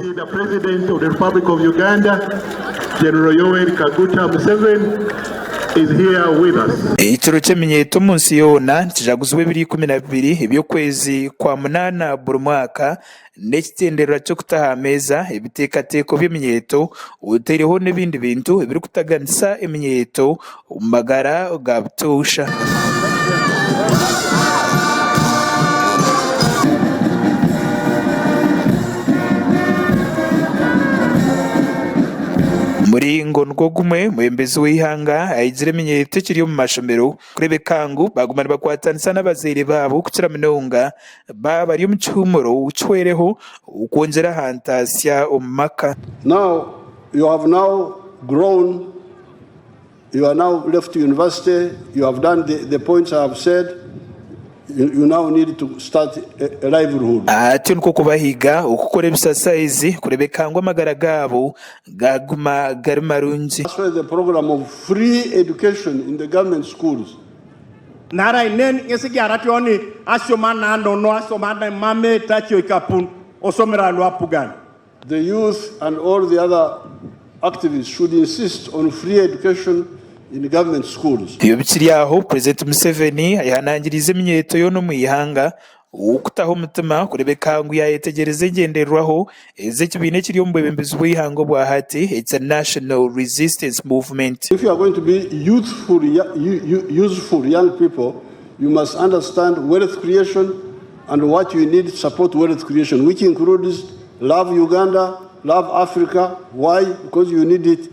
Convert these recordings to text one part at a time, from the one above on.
see the President of the Republic of Uganda, General Yoweri Kaguta Museveni is here with us. Ekiro ky'eminyeeto omu nsi yoona nikijaguzibwa ebiro 12 eby'okwezi kwa munaana buri mwaka n'ekigyendererwa ky'okuta aha meeza ebiteekateeko by'eminyeeto otaireho n'ebindi bintu ebirikutaganisa eminyeeto omu magara ga butoosha. Omuringo nigwo gumwe, omwebembezi w'eihanga ayegire eminyeeto ekiri omu mashomero kureebeka ngu baaguma nibakwatanisa n'abazaire baabo kukira munonga baaba bari omu kihuumuro kihweireho okwongyera aha ntaasya omu maka. Now you have now grown, you are now left university, you have done the, the points I have said, you, you now need to start a, a livelihood. Atyo nikwo kubahiga okukora ebisasayizi kureebeka ngu amagara gaabo gaaguma gari marungi. That's why the program of free education in the government schools. Narainen ng'esigiarationi asio mananono asomana mame tachio ikapun osomera lwapugan. The youth and all the other activists should insist on free education in government schools. Ebyo bikiri aho, Purezidenti Museveni ayehanangiriize eminyeeto yoona omu ihanga okutaho omutima kureebeka ngu yaayetegyereza engyendererwaho ez'ekibiina ekiri omu bwebembezi bw'eihanga obwa hati ekya National Resistance Movement. If you are going to be youthful, useful young people, you must understand wealth creation and what you need to support wealth creation, which includes love Uganda, love Africa. Why? Because you need it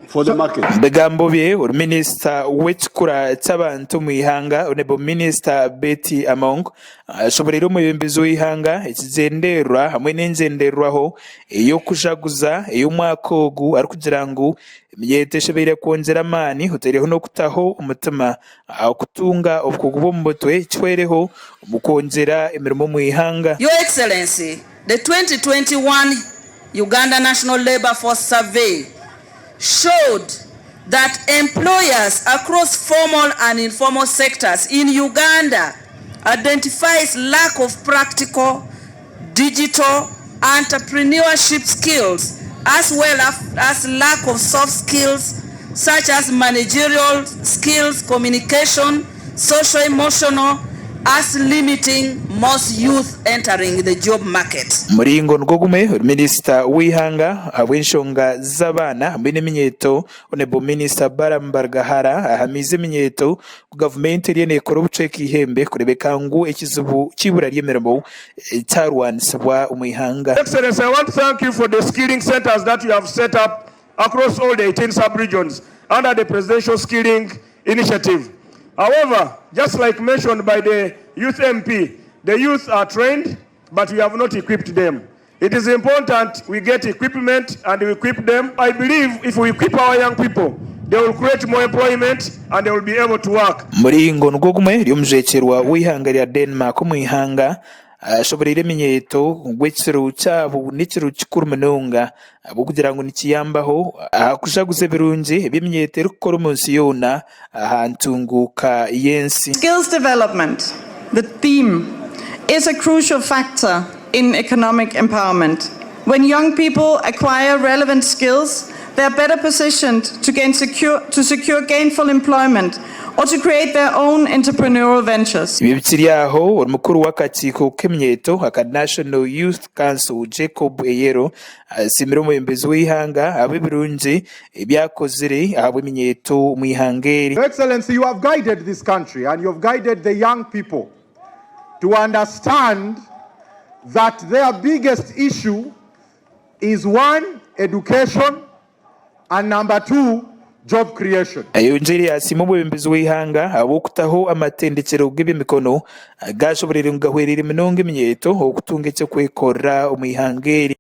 for the market. Omu bigambo bye, ori minisita w'ekikura ky'abantu omu ihanga, Honourable Minister Betty Among, ashoboreire omwebembezi w'eihanga ekigyendererwa hamwe n'engyendererwaho ey'okujaguza ey'omwaka ogu arikugira ngu eminyeeto eshemereire kwongyera amaani otaireho n'okutaho omutima aha kutunga obukugu bw'omu mutwe kihwereho omu kwongyera emirimo omu ihanga. Your Excellency, the 2021 Uganda National Labour Force Survey showed that employers across formal and informal sectors in Uganda identifies lack of practical, digital, entrepreneurship skills as well as lack of soft skills such as managerial skills, communication, social emotional as limiting most youth entering the job market. Omuringo nigwo gumwe, ori minisita w'eihanga ahabw'enshonga z'abaana hamwe n'eminyeeto, Honourable Minister Balaam Barugahara ahamiize eminyeeto ku gavumenti eriyo neekora obucweka eihembe kureebeka ngu ekizibu ky'eibura ry'emirimo kyarwanisibwa omu ihanga. Excellency, I want to thank you for the skilling centers that you have set up across all the 18 sub-regions under the Presidential Skilling Initiative. However, just like mentioned by the youth MP, the youth are trained, but we have not equipped them. It is important we get equipment and we equip them. I believe if we equip our young people, they will create more employment and they will be able to work. Muringo nigwo gumwe ry'omujwekyerwa w'eihanga rya Denmark omu ihanga ashoboreire eminyeeto ngu ekiro kyabo n'ekiro kikuru munonga ahabw'okugira ngu nikiyambaho aha kujaguza ebirungi ebi eminyeeto erikukora omu nsi yoona aha ntunguuka y'ensi. Skills development, the theme, is a crucial factor in economic empowerment. When young people acquire relevant skills, they are better positioned to gain secure, to secure gainful employment or to create their own entrepreneurial ventures. Ebyo bikiri aho, omukuru w'akakiiko k'eminyeeto aka National Youth Council, Jacob Eyero asiimire omwebembezi w'eihanga ahabw'ebirungi ebi akozire ahabw'eminyeeto omu ihanga eri. Your Excellency, you have guided this country and you have guided the young people to understand that their biggest issue is one, education, and number two, job creation. Ayongyeire yasiima omwebembezi w'eihanga ahabw'okutaho amatendekyero g'eby'emikono agashoboreire ngu gahwereire munonga eminyeeto okutunga eky'okwekorera omu ihanga eri.